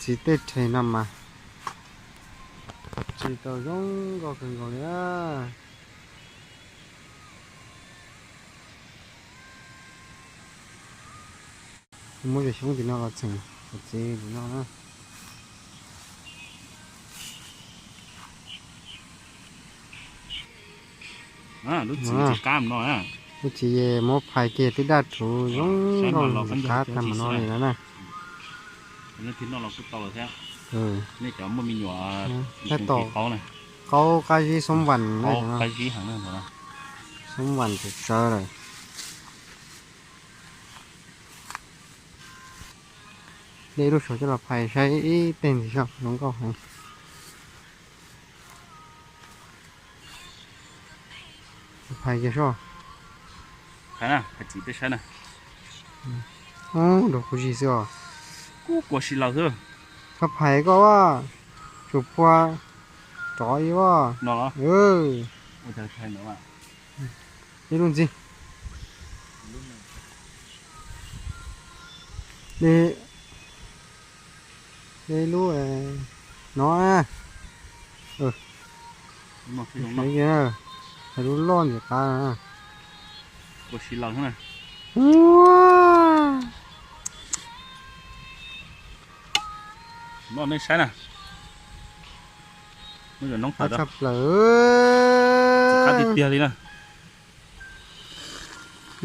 Txiv tej rhe no mas tsis tau zoo nkauj kawg nkaus li. Muab cov xyoob tim no los txheem cov txiv tim no na. Lub txiv qab no, lub txiv muab phais kiag twb daj rhuv zoo nkauj qab tag mus no li na. Tab tom qaub qab zib xoob vas, xoob vas tsawv tsawv lawm. De lub saum coj los phais saib ib teg ntxiv soj zoo nkauj heev. Phais kiag soj. Nrog kuv zis xwb os. Kua si laws xwb. Koj phais koj, tsum phua rov ib os. Ib lub ntxiv. De lub no. Lub loj ntxim qab. Noj nej saib na. Qab tshaj plaws. Qab tiag tiag li na.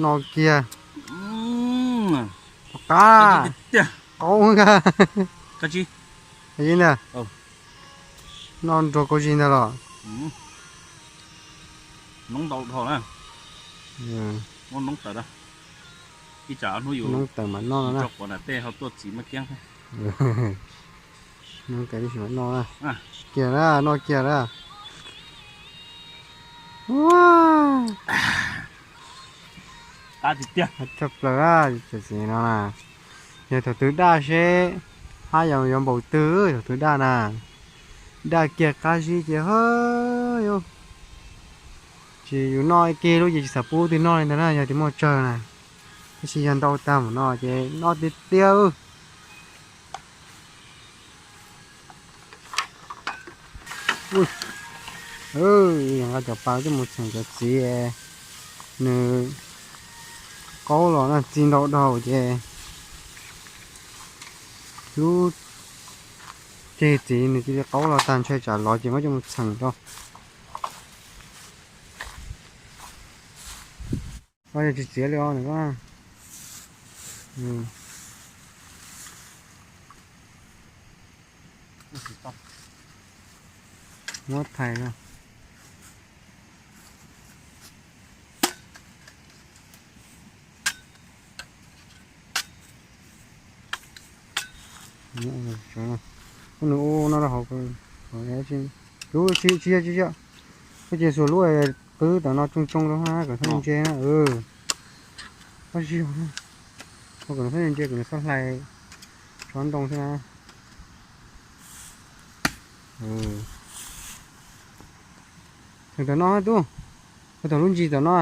No kiag. Qab qaub. Ntag. No nrog kua zis ntag los. Noob ntau dhau na. Noob tawm, ib tsam hnub yus noob tawm mas noj no na. Quav nram tej ho tuaj txiv maj kiab. Noj kiag na, noj kiag na. Tshaj plaws, cov txiv no na. Yog thaum twg daj seb hab yuav npaum twg thaum twg daj na. Daj kiag qab zib ces ha yus. Tsis yus noj kiag lub ces tsis xav pub twg noj li ntag na, yog tias muaj tsawg na. Tab sis yog ntau tag mus no ces noj tiag tiag. Nqa cov pas coj mus txheem cov txiv, nws qaub los na, txi ntau dhau ces lub ceg txiv nws cia li qaub los tag, ntshai tsam lov ces muab coj mus txheem rau. Yog tsis txiav li os. Muab thaiv na. Nws ua no rau hauv, tsis yog, tsis yog, koj cia xuas lub qwb tom no tsoo tsoo rau hab kom txhob ntse na. Koj ua kom nws txhob ntse, kom nws txhob hlais tsob ntoo xwb na. Txheem tom no tub, txheem tom lub ntsis tom no.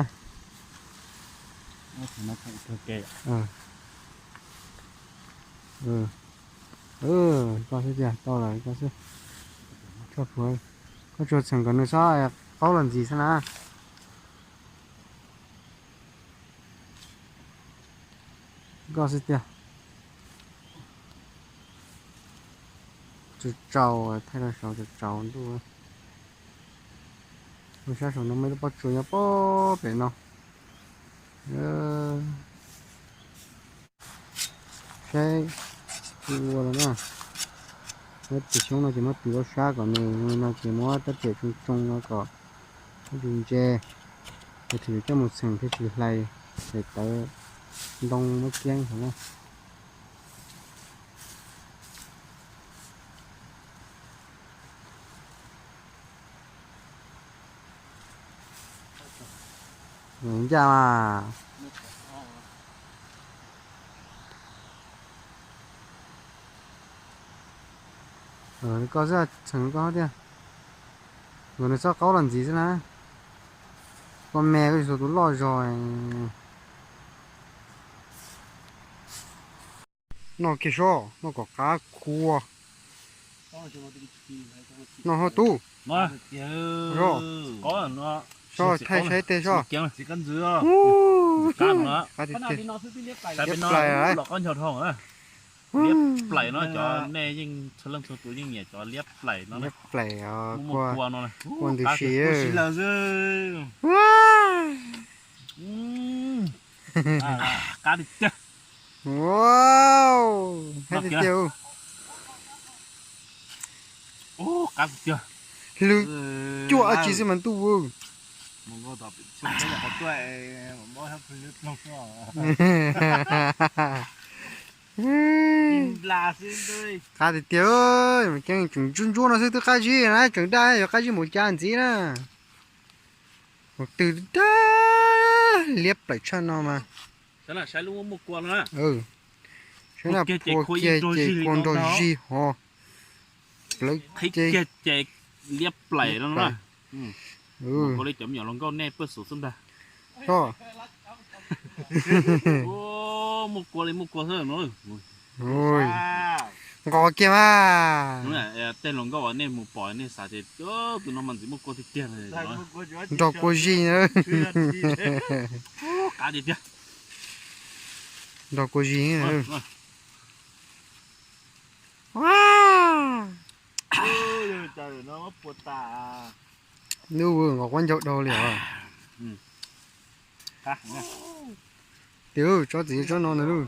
Koj xwb tiag, tau lawm koj xwb. Koj tsuas txheem kom nws txhob qaub los ntxiv xwb na. Koj xwb tiag. Tsaus tsaus, thaij rau saud tsaus tsaus ntuj. Ua sab saum no muaj ib lub pob tsuas nyob pob pem no. Saib ua los na. Muab tus xyoob no ces muab tus ob sab kom nws no ces muab rab riam tsoo tsoo no kom ntse ntse. Ces thaum yus coj mus txheem thiaj tsis hlais, ces tawv ntoo muab kiab hov na. Ncaj mas. Koj xwb, txheem koj tiag. Kom nws txhob qaub los ntxiv xwb na. Koj me koj tsis txhua tus loj zog. Noj kiag sob, noj kom qab kua. No ho tub. No, so, thaij saib tej so. Qab tiag tiag. Liab plaim, liab plaim no cov nej yeej txhua leej txhua tus yeej nyiam cov liab plaim no. Liab plaim, kua ntws si. Qab tiag tiag. Qab tiag tiag. Qab tiag tiag. Hlwb cuaj dab tsi xwb mas ntuj. Qab tiag tiag. Mas tseem ntsuab ntsuab no xwb twb qab zib na, tseem daj yuav qab zib mus cas ntxiv na. Mus twg daj liab plaim tshaj no mas. Saib na, pua kiag ces kua nrog zig ho. Plawv ces liab plaim no na. Ua li cov me nyuam hluas nkauj nej pej xeem xwb ntag. Muaj kua li muaj kua xwb no. Nqos kiag mas. Tej hluas nkauj uas nej mus pom nej xav tias tus no mas ntxim muaj kua tiag tiag. Nrog kua zig na. Qab tiag tiag. Nrog kua zig. Nub, nqos quab ncaug dhau li os. Tiag, tsob txiv tsob no ntag lauj.